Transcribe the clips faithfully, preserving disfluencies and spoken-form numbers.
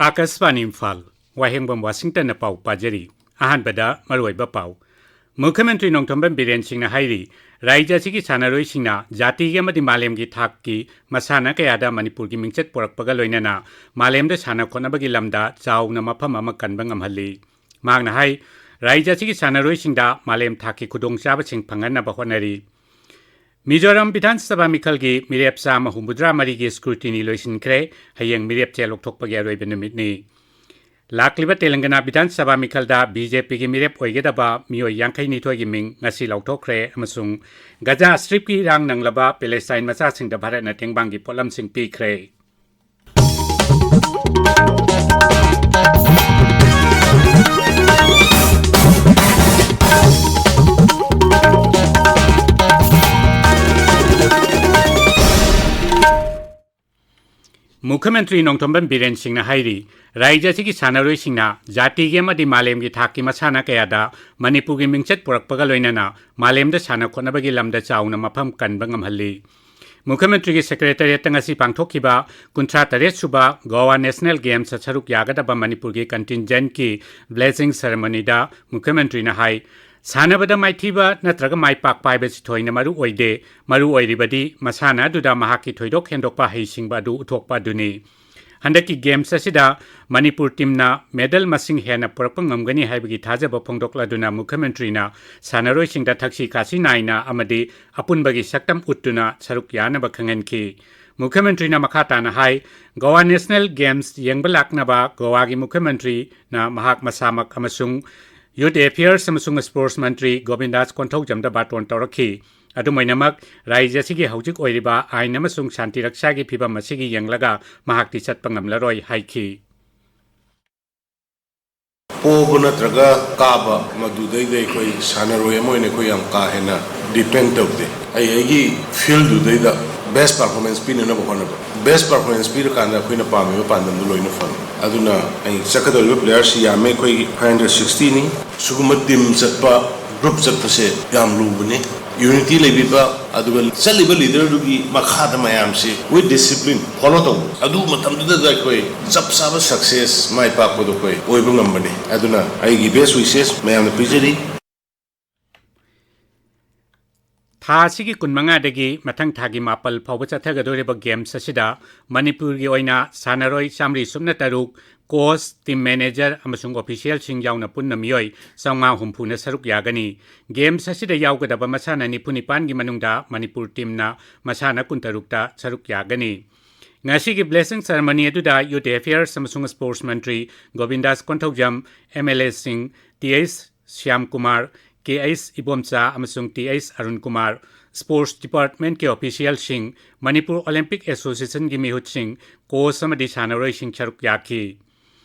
ꯑꯥꯀꯥꯁꯕꯥꯅꯤ ꯏꯝꯐꯥꯜ, ꯋꯥꯍꯦꯡꯕꯝ ꯋꯥꯁꯤꯡꯇꯟꯅ ꯄꯥꯎ ꯄꯥꯖꯔꯤ꯫ ꯑꯍꯥꯟꯕꯗ ꯃꯔꯨꯑꯣꯏꯕ ꯄꯥꯎ꯫ ꯃꯨꯈ꯭ꯌ ꯃꯟꯇ꯭ꯔꯤ ꯅꯣꯡꯊꯣꯝꯕꯝ ꯕꯤꯔꯦꯟ ꯁꯤꯡꯅ ꯍꯥꯏꯔꯤ, ꯔꯥꯖ꯭ꯌ ꯑꯁꯤꯒꯤ ꯁꯥꯟꯅꯔꯣꯏꯁꯤꯡꯅ ꯖꯥꯇꯤꯒꯤ ꯑꯃꯗꯤ ꯃꯥꯂꯦꯝꯒꯤ ꯊꯥꯛꯀꯤ ꯃꯁꯥꯟꯅ ꯀꯌꯥꯗ ꯃꯅꯤꯄꯨꯔꯒꯤ ꯃꯤꯡꯆꯠ ꯄꯨꯔꯛꯄꯒ ꯂꯣꯏꯅꯅ ꯃꯥꯂꯦꯝꯗ ꯁꯥꯟꯅ ꯈꯣꯠꯅꯕꯒꯤ ꯂꯝꯗ ꯆꯥꯎꯅ ꯃꯐꯝ ꯑꯃ ꯀꯟꯕ ꯉꯝꯍꯜꯂꯤ꯫ ꯃꯍꯥꯛꯅ ꯍꯥꯏ, ꯔꯥꯖ꯭ꯌ ꯑꯁꯤꯒꯤ ꯁꯥꯟꯅꯔꯣꯏꯁꯤꯡꯗ ꯃꯥꯂꯦꯝ ꯊꯥꯛꯀꯤ ꯈꯨꯗꯣꯡꯆꯥꯕꯁꯤꯡ ꯐꯪꯍꯟꯅꯕ ꯍꯣꯠꯅꯔꯤ꯫ ꯃꯤꯖꯣꯔꯥꯝ ꯕꯤꯙꯥꯟ ꯁꯚꯥ ꯃꯤꯈꯜꯒꯤ ꯃꯤꯔꯦꯞ ꯆꯥꯝꯃ ꯍꯨꯝꯐꯨꯇꯔꯥ ꯃꯔꯤꯒꯤ scrutiny ꯂꯣꯏꯁꯤꯟꯈ꯭ꯔꯦ꯫ ꯍꯌꯦꯡ ꯃꯤꯔꯦꯞ ꯆꯦ ꯂꯧꯊꯣꯛꯄꯒꯤ ꯑꯔꯣꯏꯕ ꯅꯨꯃꯤꯠꯅꯤ꯫ ꯂꯥꯛꯂꯤꯕ ꯇꯦꯂꯪꯒꯅꯥ ꯕꯤꯙꯥꯟ ꯁꯚꯥ ꯃꯤꯈꯜꯗ ꯕꯤ ꯖꯦ ꯄꯤꯒꯤ ꯃꯤꯔꯦꯞ ꯑꯣꯏꯒꯗꯕ ꯃꯤꯑꯣꯏ ꯌꯥꯡꯈꯩ ꯅꯤꯊꯣꯏꯒꯤ ꯃꯤꯡ ꯉꯁꯤ ꯂꯥꯎꯊꯣꯛꯈ꯭ꯔꯦ ꯑꯃꯁꯨꯡ ꯒꯖꯥ ꯁ꯭ꯇ꯭ꯔꯤꯞꯀꯤ ꯏꯔꯥꯡ ꯅꯪꯂꯕ ꯄꯦꯂꯦꯁꯇꯥꯏꯟ ꯃꯆꯥꯁꯤꯡꯗ ꯚꯥꯔꯠꯅ ꯇꯦꯡꯕꯥꯡꯒꯤ ꯄꯣꯠꯂꯝꯁꯤꯡ ꯄꯤꯈ꯭ꯔꯦ꯫ ꯃꯨꯈ꯭ꯌ ꯃꯟꯇ꯭ꯔꯤ ꯅꯣꯡꯊꯣꯝꯕꯝ ꯕꯤꯔꯦꯟ ꯁꯤꯡꯅ ꯍꯥꯏꯔꯤ, ꯔꯥꯖ꯭ꯌ ꯑꯁꯤꯒꯤ ꯁꯥꯟꯅꯔꯣꯏꯁꯤꯡꯅ ꯖꯥꯇꯤꯒꯤ ꯑꯃꯗꯤ ꯃꯥꯂꯦꯝꯒꯤ ꯊꯥꯛꯀꯤ ꯃꯁꯥꯟꯅ ꯀꯌꯥꯗ ꯃꯅꯤꯄꯨꯔꯒꯤ ꯃꯤꯡꯆꯠ ꯄꯨꯔꯛꯄꯒ ꯂꯣꯏꯅꯅ ꯃꯥꯂꯦꯝꯗ ꯁꯥꯟꯅ ꯈꯣꯠꯅꯕꯒꯤ ꯂꯝꯗ ꯆꯥꯎꯅ ꯃꯐꯝ ꯀꯟꯕ ꯉꯝꯍꯜꯂꯤ꯫ ꯃꯨꯈ꯭ꯌ ꯃꯟꯇ꯭ꯔꯤꯒꯤ ꯁꯦꯀ꯭ꯔꯦꯇꯔꯤꯌꯦꯠꯇ ꯉꯁꯤ ꯄꯥꯡꯊꯣꯛꯈꯤꯕ ꯀꯨꯟꯊ꯭ꯔꯥ ꯇꯔꯦꯠ ꯁꯨꯕ ꯒꯣꯋꯥ ꯅꯦꯁꯅꯦꯜ ꯒꯦꯝꯁꯇ ꯁꯔꯨꯛ ꯌꯥꯒꯗꯕ ꯃꯅꯤꯄꯨꯔꯒꯤ contingentꯀꯤ blessing ceremonyꯗ ꯃꯨꯈ꯭ꯌ ꯃꯟꯇ꯭ꯔꯤꯅ ꯍꯥꯏ, ꯁꯥꯟꯅꯕꯗ ꯃꯥꯏꯊꯤꯕ ꯅꯠꯇ꯭ꯔꯒ ꯃꯥꯏ ꯄꯥꯛꯄ ꯍꯥꯏꯕꯁꯤ ꯊꯣꯏꯅ ꯃꯔꯨ ꯑꯣꯏꯗꯦ, ꯃꯔꯨ ꯑꯣꯏꯔꯤꯕꯗꯤ ꯃꯁꯥꯟꯅ ꯑꯗꯨꯗ ꯃꯍꯥꯛꯀꯤ ꯊꯣꯏꯗꯣꯛ ꯍꯦꯟꯗꯣꯛꯄ ꯍꯩꯁꯤꯡꯕ ꯑꯗꯨ ꯎꯠꯊꯣꯛꯄ ꯑꯗꯨꯅꯤ꯫ ꯍꯟꯗꯛꯀꯤ ꯒꯦꯝꯁ ꯑꯁꯤꯗ ꯃꯅꯤꯄꯨꯔ ꯇꯤꯝꯅ ꯃꯦꯗꯜ ꯃꯁꯤꯡ ꯍꯦꯟꯅ ꯄꯨꯔꯛꯄ ꯉꯝꯒꯅꯤ ꯍꯥꯏꯕꯒꯤ ꯊꯥꯖꯕ ꯐꯣꯡꯗꯣꯛꯂꯗꯨꯅ ꯃꯨꯈ꯭ꯌ ꯃꯟꯇ꯭ꯔꯤꯅ ꯁꯥꯟꯅꯔꯣꯏꯁꯤꯡꯗ ꯊꯛꯁꯤ ꯈꯥꯁꯤ ꯅꯥꯏꯅ ꯑꯃꯗꯤ ꯑꯄꯨꯟꯕꯒꯤ ꯁꯛꯇꯝ ꯎꯠꯇꯨꯅ ꯁꯔꯨꯛ ꯌꯥꯅꯕ ꯈꯪꯍꯟꯈꯤ꯫ ꯃꯨꯈ꯭ꯌ ꯃꯟꯇ꯭ꯔꯤꯅ ꯃꯈꯥ ꯇꯥꯅ ꯍꯥꯏ, ꯒꯣꯋꯥ ꯅꯦꯁꯅꯦꯜ ꯒꯦꯝꯁ ꯌꯦꯡꯕ ꯂꯥꯛꯅꯕ ꯒꯣꯋꯥꯒꯤ ꯃꯨꯈ꯭ꯌ ꯃꯟꯇ꯭ꯔꯤꯅ ꯃꯍꯥꯛ ꯃꯁꯥꯃꯛ ꯑꯃꯁꯨꯡ ꯌꯨꯊ ꯑꯦꯐꯤꯌꯔꯁ ꯑꯃꯁꯨꯡ ꯁ꯭ꯄꯣꯔꯠꯁ ꯃꯟꯇ꯭ꯔꯤ ꯒꯣꯕꯤꯟꯗꯥꯁ ꯀꯣꯟꯊꯧꯖꯝꯗ ꯕꯥꯇꯣꯟ ꯇꯧꯔꯛꯈꯤ꯫ ꯑꯗꯨꯝ ꯑꯣꯏꯅꯃꯛ, ꯔꯥꯖ꯭ꯌ ꯑꯁꯤꯒꯤ ꯍꯧꯖꯤꯛ ꯑꯣꯏꯔꯤꯕ ꯑꯥꯏꯟ ꯑꯃꯁꯨꯡ ꯁꯥꯟꯇꯤ ꯔꯛꯁꯥꯒꯤ ꯐꯤꯚꯝ ꯑꯁꯤꯒꯤ ꯌꯦꯡꯂꯒ ꯃꯍꯥꯛꯇꯤ ꯆꯠꯄ ꯉꯝꯂꯔꯣꯏ ꯍꯥꯏꯈꯤ꯫ ꯄꯣꯕ ꯅꯠꯇ꯭ꯔꯒ ꯀꯥꯕ, ꯃꯗꯨꯗꯩꯗ ꯑꯩꯈꯣꯏ ꯁꯥꯟꯅꯔꯣꯏ ꯑꯃ ꯑꯣꯏꯅ ꯑꯩꯈꯣꯏ ꯌꯥꯝ ꯀꯥ ꯍꯦꯟꯅ depend ꯇꯧꯗꯦ꯫ ꯑꯩ ꯑꯩꯒꯤ fieldꯗꯨꯗꯩꯗ best performance ꯄꯤꯅꯅꯕ ꯍꯣꯠꯅꯕ꯫ Best performance ꯄꯤꯔꯀꯥꯟꯗ ꯑꯩꯈꯣꯏꯅ ꯄꯥꯝꯃꯤꯕ ꯄꯥꯟꯗꯝꯗꯨ ꯂꯣꯏꯅ ꯐꯪꯉꯤ꯫ ꯑꯗꯨꯅ ꯑꯩ ꯆꯠꯀꯗꯧꯔꯤꯕ players ꯁꯤ ꯌꯥꯝꯃꯦ, ꯑꯩꯈꯣꯏꯒꯤ five hundred sixtyꯅꯤ꯫ ꯁꯤꯒꯨꯝꯕ team ꯆꯠꯄ, group ꯆꯠꯄꯁꯦ ꯌꯥꯝ ꯂꯨꯕꯅꯤ꯫ unity ꯂꯩꯕꯤꯕ, ꯑꯗꯨꯒ ꯆꯠꯂꯤꯕ leaderꯗꯨꯒꯤ ꯃꯈꯥꯗ ꯃꯌꯥꯝꯁꯤ with discipline follow ꯇꯧꯕ, ꯑꯗꯨ ꯃꯇꯝꯗꯨꯗ ꯑꯩꯈꯣꯏ ꯆꯞ ꯆꯥꯕ success, ꯃꯥꯏ ꯄꯥꯛꯄꯗꯣ ꯑꯩꯈꯣꯏ ꯑꯣꯏꯕ ꯉꯝꯕꯅꯤ꯫ ꯑꯗꯨꯅ ꯑꯩꯒꯤ best wishes ꯃꯌꯥꯝꯅ ꯄꯤꯖꯔꯤ꯫ ꯊꯥ ꯑꯁꯤꯒꯤ ꯀꯨꯟꯃꯉꯥꯗꯒꯤ ꯃꯊꯪ ꯊꯥꯒꯤ ꯃꯥꯄꯜ ꯐꯥꯎꯕ ꯆꯠꯊꯒꯗꯧꯔꯤꯕ games ꯑꯁꯤꯗ ꯃꯅꯤꯄꯨꯔꯒꯤ ꯑꯣꯏꯅ ꯁꯥꯟꯅꯔꯣꯏ ꯆꯥꯃꯔꯤ ꯁꯨꯞꯅ ꯇꯔꯨꯛ, coach, team manager ꯑꯃꯁꯨꯡ officialꯁꯤꯡ ꯌꯥꯎꯅ ꯄꯨꯟꯅ ꯃꯤꯑꯣꯏ ꯆꯥꯝꯃꯉꯥ ꯍꯨꯝꯐꯨꯅ ꯁꯔꯨꯛ ꯌꯥꯒꯅꯤ꯫ Games ꯑꯁꯤꯗ ꯌꯥꯎꯒꯗꯕ ꯃꯁꯥꯟꯅ ꯅꯤꯐꯨ ꯅꯤꯄꯥꯟꯒꯤ ꯃꯅꯨꯡꯗ ꯃꯅꯤꯄꯨꯔ teamꯅ ꯃꯁꯥꯟꯅ ꯀꯨꯟꯇꯔꯨꯛꯇ ꯁꯔꯨꯛ ꯌꯥꯒꯅꯤ꯫ ꯉꯁꯤꯒꯤ blessing ceremony ꯑꯗꯨꯗ Youth Affairs ꯑꯃꯁꯨꯡ Sports ꯃꯟꯇ꯭ꯔꯤ ꯒꯣꯕꯤꯟꯗꯥꯁ ꯀꯣꯟꯊꯧꯖꯝ, MLAꯁꯤꯡ T H Shyamkumar, K H Ibomcha ꯑꯃꯁꯨꯡ T H Arun Kumar, Sports Departmentꯀꯤ officialꯁꯤꯡ, ꯃꯅꯤꯄꯨꯔ Olympic Associationꯒꯤ ꯃꯤꯍꯨꯠꯁꯤꯡ, coach ꯑꯃꯗꯤ ꯁꯥꯟꯅꯔꯣꯏꯁꯤꯡ ꯁꯔꯨꯛ ꯌꯥꯈꯤ꯫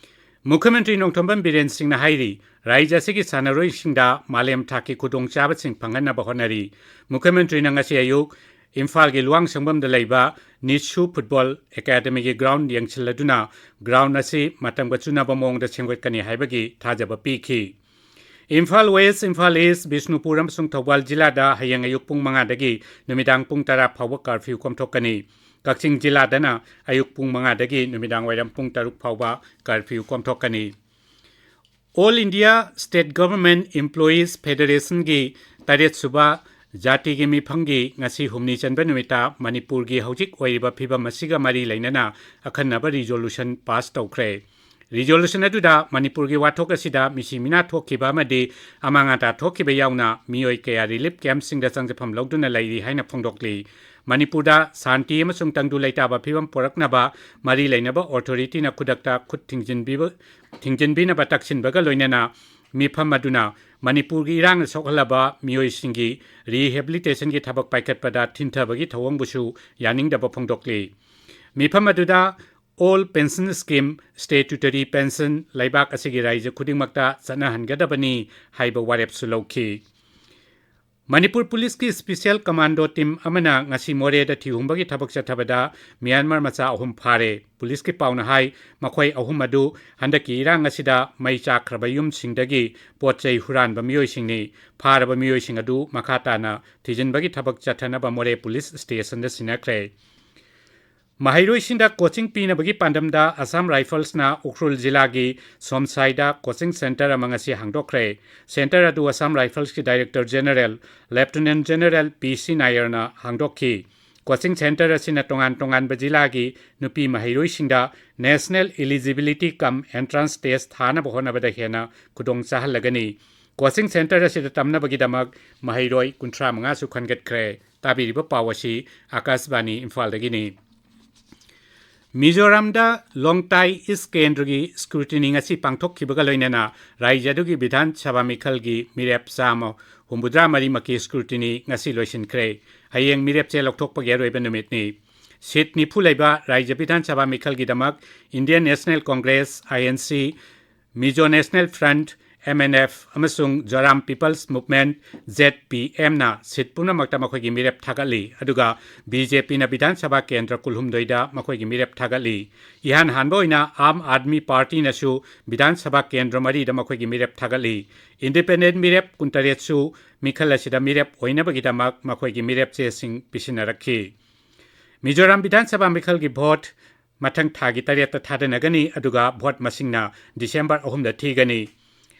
ꯃꯨꯈ꯭ꯌ ꯃꯟꯇ꯭ꯔꯤ ꯅꯣꯡꯊꯣꯝꯕꯝ ꯕꯤꯔꯦꯟ ꯁꯤꯡꯅ ꯍꯥꯏꯔꯤ, ꯔꯥꯖ꯭ꯌ ꯑꯁꯤꯒꯤ ꯁꯥꯟꯅꯔꯣꯏꯁꯤꯡꯗ ꯃꯥꯂꯦꯝ ꯊꯥꯛꯀꯤ ꯈꯨꯗꯣꯡꯆꯥꯕꯁꯤꯡ ꯐꯪꯍꯟꯅꯕ ꯍꯣꯠꯅꯔꯤ꯫ ꯃꯨꯈ꯭ꯌ ꯃꯟꯇ꯭ꯔꯤꯅ ꯉꯁꯤ ꯑꯌꯨꯛ ꯏꯝꯐꯥꯜꯒꯤ ꯂꯨꯋꯥꯡꯁꯪꯕꯝꯗ ꯂꯩꯕ ꯅꯤꯁꯨ football academyꯒꯤ ground ꯌꯦꯡꯁꯤꯜꯂꯗꯨꯅ ground ꯑꯁꯤ ꯃꯇꯝꯒ ꯆꯨꯅꯕ ꯃꯑꯣꯡꯗ ꯁꯦꯝꯒꯠꯀꯅꯤ ꯍꯥꯏꯕꯒꯤ ꯊꯥꯖꯕ ꯄꯤꯈꯤ꯫ ꯏꯝꯐꯥꯜ West, ꯏꯝꯐꯥꯜ East, ꯕꯤꯁꯅꯨꯄꯨꯔ ꯑꯃꯁꯨꯡ ꯊꯧꯕꯥꯜ ꯖꯤꯂꯥꯗ ꯍꯌꯦꯡ ꯑꯌꯨꯛ ꯄꯨꯡ ꯃꯉꯥꯗꯒꯤ ꯅꯨꯃꯤꯗꯥꯡ ꯄꯨꯡ ꯇꯔꯥ ꯐꯥꯎꯕ curfew ꯀꯣꯝꯊꯣꯛꯀꯅꯤ꯫ ꯀꯛꯆꯤꯡ ꯖꯤꯂꯥꯗꯅ ꯑꯌꯨꯛ ꯄꯨꯡ ꯃꯉꯥꯗꯒꯤ ꯅꯨꯃꯤꯗꯥꯡ ꯋꯥꯏꯔꯝ ꯄꯨꯡ ꯇꯔꯨꯛ ꯐꯥꯎꯕ curfew ꯀꯣꯝꯊꯣꯛꯀꯅꯤ꯫ All India State Government Employees Federationꯒꯤ ꯇꯔꯦꯠ ꯁꯨꯕ ꯖꯥꯇꯤꯒꯤ ꯃꯤꯐꯝꯒꯤ ꯉꯁꯤ ꯍꯨꯝꯅꯤ ꯆꯟꯕ ꯅꯨꯃꯤꯠꯇ ꯃꯅꯤꯄꯨꯔꯒꯤ ꯍꯧꯖꯤꯛ ꯑꯣꯏꯔꯤꯕ ꯐꯤꯕꯝ ꯑꯁꯤꯒ ꯃꯔꯤ ꯂꯩꯅꯅ ꯑꯈꯟꯅꯕ resolution pass ꯇꯧꯈ꯭ꯔꯦ꯫ Resolution ꯑꯗꯨꯗ ꯃꯅꯤꯄꯨꯔꯒꯤ ꯋꯥꯊꯣꯛ ꯑꯁꯤꯗ ꯃꯤꯁꯤ ꯃꯤꯅꯥ ꯊꯣꯛꯈꯤꯕ ꯑꯃꯗꯤ ꯑꯃꯥꯡ ꯑꯇꯥ ꯊꯣꯛꯈꯤꯕ ꯌꯥꯎꯅ ꯃꯤꯑꯣꯏ ꯀꯌꯥ relief campꯁꯤꯡꯗ ꯆꯪꯖꯐꯝ ꯂꯧꯗꯨꯅ ꯂꯩꯔꯤ ꯍꯥꯏꯅ ꯐꯣꯡꯗꯣꯛꯂꯤ꯫ ꯃꯅꯤꯄꯨꯔꯗ ꯁꯥꯟꯇꯤ ꯑꯃꯁꯨꯡ ꯇꯪꯗꯨ ꯂꯩꯇꯥꯕ ꯐꯤꯕꯝ ꯄꯨꯔꯛꯅꯕ ꯃꯔꯤ ꯂꯩꯅꯕ authorityꯅ ꯈꯨꯗꯛꯇ ꯈꯨꯠ ꯊꯤꯡꯖꯤꯟꯕꯤꯕ, ꯊꯤꯡꯖꯤꯟꯕꯤꯅꯕ ꯇꯛꯁꯤꯟꯕꯒ ꯂꯣꯏꯅꯅ ꯃꯤꯐꯝ ꯑꯗꯨꯅ ꯃꯅꯤꯄꯨꯔꯒꯤ ꯏꯔꯥꯡꯅ ꯁꯣꯛꯍꯜꯂꯕ ꯃꯤꯑꯣꯏꯁꯤꯡꯒꯤ rehabilitationꯒꯤ ꯊꯕꯛ ꯄꯥꯏꯈꯠꯄꯗ ꯊꯤꯟꯊꯕꯒꯤ ꯊꯧꯑꯣꯡꯕꯨꯁꯨ ꯌꯥꯅꯤꯡꯗꯕ ꯐꯣꯡꯗꯣꯛꯂꯤ꯫ ꯃꯤꯐꯝ ꯑꯗꯨꯗ All Pension Scheme statutory pension ꯂꯩꯕꯥꯛ ꯑꯁꯤꯒꯤ ꯔꯥꯏꯖ꯭ꯌ ꯈꯨꯗꯤꯡꯃꯛꯇ ꯆꯠꯅꯍꯟꯒꯗꯕꯅꯤ ꯍꯥꯏꯕ ꯋꯥꯔꯦꯞꯁꯨ ꯂꯧꯈꯤ꯫ ꯃꯅꯤꯄꯨꯔ ꯄꯨꯂꯤꯁꯀꯤ ꯁ꯭ꯄꯤꯁꯦꯜ ꯀꯃꯥꯟꯗꯣ ꯇꯤꯝ ꯑꯃꯅ ꯉꯁꯤ ꯃꯣꯔꯦꯗ ꯊꯤꯍꯨꯝꯕꯒꯤ ꯊꯕꯛ ꯆꯠꯊꯕꯗ ꯃ꯭ꯌꯥꯟꯃꯥꯔ ꯃꯆꯥ ꯑꯍꯨꯝ ꯐꯥꯔꯦ꯫ ꯄꯨꯂꯤꯁꯀꯤ ꯄꯥꯎꯅ ꯍꯥꯏ, ꯃꯈꯣꯏ ꯑꯍꯨꯝ ꯑꯗꯨ ꯍꯟꯗꯛꯀꯤ ꯏꯔꯥꯡ ꯑꯁꯤꯗ ꯃꯩ ꯆꯥꯛꯈ꯭ꯔꯕ ꯌꯨꯝꯁꯤꯡꯗꯒꯤ ꯄꯣꯠ ꯆꯩ ꯍꯨꯔꯥꯟꯕ ꯃꯤꯑꯣꯏꯁꯤꯡꯅꯤ꯫ ꯐꯥꯔꯕ ꯃꯤꯑꯣꯏꯁꯤꯡ ꯑꯗꯨ ꯃꯈꯥ ꯇꯥꯅ ꯊꯤꯖꯤꯟꯕꯒꯤ ꯊꯕꯛ ꯆꯠꯊꯅꯕ ꯃꯣꯔꯦ ꯄꯨꯂꯤꯁ ꯁ꯭ꯇꯦꯁꯟꯗ ꯁꯤꯟꯅꯈ꯭ꯔꯦ꯫ ꯃꯍꯩꯔꯣꯏꯁꯤꯡꯗ ꯀꯣꯆꯤꯡ ꯄꯤꯅꯕꯒꯤ ꯄꯥꯟꯗꯝꯗ ꯑꯁꯥꯝ ꯔꯥꯏꯐꯜꯁꯅ ꯎꯈ꯭ꯔꯨꯜ ꯖꯤꯂꯥꯒꯤ ꯁꯣꯝꯁꯥꯏꯗ ꯀꯣꯆꯤꯡ ꯁꯦꯟꯇꯔ ꯑꯃ ꯉꯁꯤ ꯍꯥꯡꯗꯣꯛꯈ꯭ꯔꯦ꯫ ꯁꯦꯟꯇꯔ ꯑꯗꯨ ꯑꯁꯥꯝ ꯔꯥꯏꯐꯜꯁꯀꯤ ꯗꯥꯏꯔꯦꯛꯇꯔ ꯖꯦꯅꯔꯦꯜ ꯂꯦꯐꯇꯤꯅꯦꯟ ꯖꯦꯅꯔꯦꯜ ꯄꯤ ꯁꯤ ꯅꯥꯌꯔꯅ ꯍꯥꯡꯗꯣꯛꯈꯤ꯫ ꯀꯣꯆꯤꯡ ꯁꯦꯟꯇꯔ ꯑꯁꯤꯅ ꯇꯣꯉꯥꯟ ꯇꯣꯉꯥꯟꯕ ꯖꯤꯂꯥꯒꯤ ꯅꯨꯄꯤ ꯃꯍꯩꯔꯣꯏꯁꯤꯡꯗ National Eligibility cum Entrance Test ꯊꯥꯅꯕ ꯍꯣꯠꯅꯕꯗ ꯍꯦꯟꯅ ꯈꯨꯗꯣꯡ ꯆꯥꯍꯜꯂꯒꯅꯤ꯫ ꯀꯣꯆꯤꯡ ꯁꯦꯟꯇꯔ ꯑꯁꯤꯗ ꯇꯝꯅꯕꯒꯤꯗꯃꯛ ꯃꯍꯩꯔꯣꯏ ꯀꯨꯟꯊ꯭ꯔꯥ ꯃꯉꯥꯁꯨ ꯈꯟꯒꯠꯈ꯭ꯔꯦ꯫ ꯇꯥꯕꯤꯔꯤꯕ ꯄꯥꯎ ꯑꯁꯤ ꯑꯀꯥꯁꯕꯥꯅꯤ ꯏꯝꯐꯥꯜꯗꯒꯤꯅꯤ꯫ ꯃꯤꯖꯣꯔꯥꯝꯗ ꯂꯣꯡꯇꯥꯏ ꯏꯁ ꯀꯦꯟꯗ꯭ꯔꯒꯤ ꯁ꯭ꯀ꯭ꯔꯨꯇꯤꯅꯤ ꯉꯁꯤ ꯄꯥꯡꯊꯣꯛꯈꯤꯕꯒ ꯂꯣꯏꯅꯅ ꯔꯥꯖ꯭ꯌ ꯑꯗꯨꯒꯤ ꯕꯤꯙꯥꯟ ꯁꯚꯥ ꯃꯤꯈꯜꯒꯤ ꯃꯤꯔꯦꯞ ꯆꯥꯝꯃ ꯍꯨꯝꯐꯨꯇꯔꯥ ꯃꯔꯤꯃꯛꯀꯤ ꯁ꯭ꯀ꯭ꯔꯨꯇꯤꯅꯤ ꯉꯁꯤ ꯂꯣꯏꯁꯤꯟꯈ꯭ꯔꯦ꯫ ꯍꯌꯦꯡ ꯃꯤꯔꯦꯞ ꯆꯦ ꯂꯧꯊꯣꯛꯄꯒꯤ ꯑꯔꯣꯏꯕ ꯅꯨꯃꯤꯠꯅꯤ꯫ ꯁꯤꯠ ꯅꯤꯐꯨ ꯂꯩꯕ ꯔꯥꯖ꯭ꯌ ꯕꯤꯙꯥꯟ ꯁꯚꯥ ꯃꯤꯈꯜꯒꯤꯗꯃꯛ Indian National Congress, I N C, Mizo National Front, M N F, ꯑꯃꯁꯨꯡ Zoram People's Movement, Z P M ꯅ ꯁꯤꯠ ꯄꯨꯝꯅꯃꯛꯇ ꯃꯈꯣꯏꯒꯤ ꯃꯤꯔꯦꯞ ꯊꯥꯒꯠꯂꯤ, ꯑꯗꯨꯒ B J P ꯅ ꯕꯤꯙꯥꯟ ꯁꯚꯥ ꯀꯦꯟꯗ꯭ꯔ ꯀꯨꯟꯍꯨꯝꯗꯣꯏꯗ ꯃꯈꯣꯏꯒꯤ ꯃꯤꯔꯦꯞ ꯊꯥꯒꯠꯂꯤ꯫ ꯏꯍꯥꯟ ꯍꯥꯟꯕ ꯑꯣꯏꯅ ꯑꯥꯝ ꯑꯥꯗꯃꯤ ꯄꯥꯔꯇꯤꯅꯁꯨ ꯕꯤꯙꯥꯟ ꯁꯚꯥ ꯀꯦꯟꯗ꯭ꯔ ꯃꯔꯤꯗ ꯃꯈꯣꯏꯒꯤ ꯃꯤꯔꯦꯞ ꯊꯥꯒꯠꯂꯤ꯫ Independent ꯃꯤꯔꯦꯞ ꯀꯨꯟꯇꯔꯦꯠꯁꯨ ꯃꯤꯈꯜ ꯑꯁꯤꯗ ꯃꯤꯔꯦꯞ ꯑꯣꯏꯅꯕꯒꯤꯗꯃꯛ ꯃꯈꯣꯏꯒꯤ ꯃꯤꯔꯦꯞ ꯆꯦꯁꯤꯡ ꯄꯤꯁꯤꯟꯅꯔꯛꯈꯤ꯫ ꯃꯤꯖꯣꯔꯥꯝ ꯕꯤꯙꯥꯟ ꯁꯚꯥ ꯃꯤꯈꯜꯒꯤ ꯚꯣꯠ ꯃꯊꯪ ꯊꯥꯒꯤ ꯇꯔꯦꯠꯇ ꯊꯥꯗꯅꯒꯅꯤ, ꯑꯗꯨꯒ ꯚꯣꯠ ꯃꯁꯤꯡꯅ ꯗꯤꯁꯦꯝꯕꯔ ꯑꯍꯨꯝꯗ ꯊꯤꯒꯅꯤ꯫